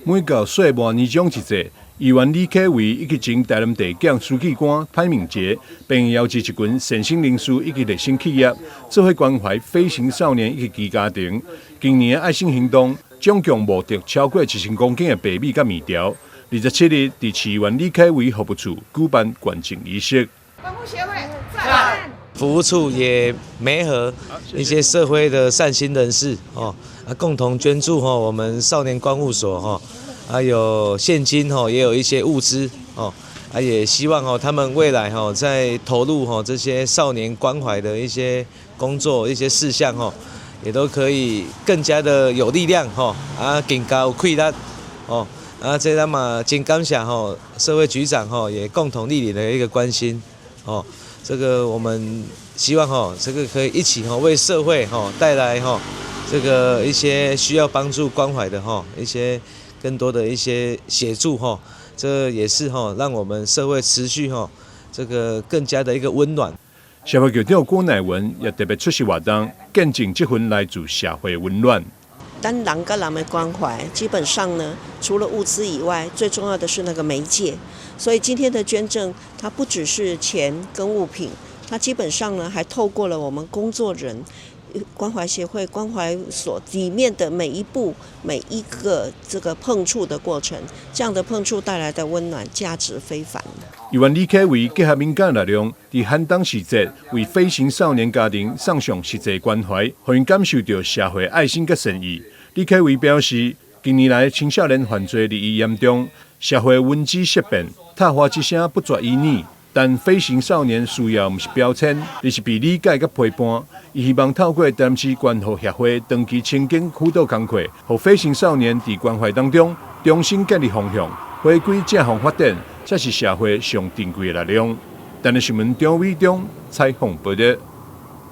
每到歲末年終一節，議員李啟維以及前台南地檢書記官潘敏捷，並邀集一群善心人士以及熱心企業，做伙關懷飛行少年以及其家庭。今年的愛心行動總共募得超過1000公斤的白米佮麵條。27日，佇市議員李啟維服務處舉辦捐贈儀式。服務處也媒合一些社會的善心人士哦，啊，共同捐助吼我們少年觀護所吼，啊有現金吼，也有一些物資哦，啊也希望哦他們未來吼在投入吼這些少年關懷的一些工作、一些事項吼，也都可以更加的有力量吼，啊更加有氣力哦，啊這咱嘛真感謝吼社會局長吼也共同蒞臨的一個關心哦。這個我們希望哈，這個可以一起哈為社會哈帶來哈這個一些需要幫助關懷的哈一些更多的一些協助哈，這也是哈讓我們社會持續哈這個更加的一個溫暖。社會局長郭乃文也特別出席活動，見證這份來自社會溫暖。咱人佮人的關懷，基本上呢，除了物資以外，最重要的是那個媒介。所以今天的捐贈，它不只是錢跟物品，它基本上呢，還透過了我們工作人關懷協會關懷所裡面的每一步、每一個這個碰觸的過程，這樣的碰觸帶來的溫暖，價值非凡。議員李啟維結合民間力量，佇寒冬時節為飛行少年家庭送上實際關懷，予𪜶感受著社會愛心佮善意。李啟維表示，近年來青少年犯罪日益嚴重，社會聞之色變，撻伐之聲不絕於耳。但飛行少年需要毋是標籤，而是被理解佮陪伴。伊希望透過台南市關護協會長期深耕輔導工課，予飛行少年佇關懷當中重新建立方向，回歸正向發展，才是社會上珍貴的力量。台南新聞張偉中採訪報道。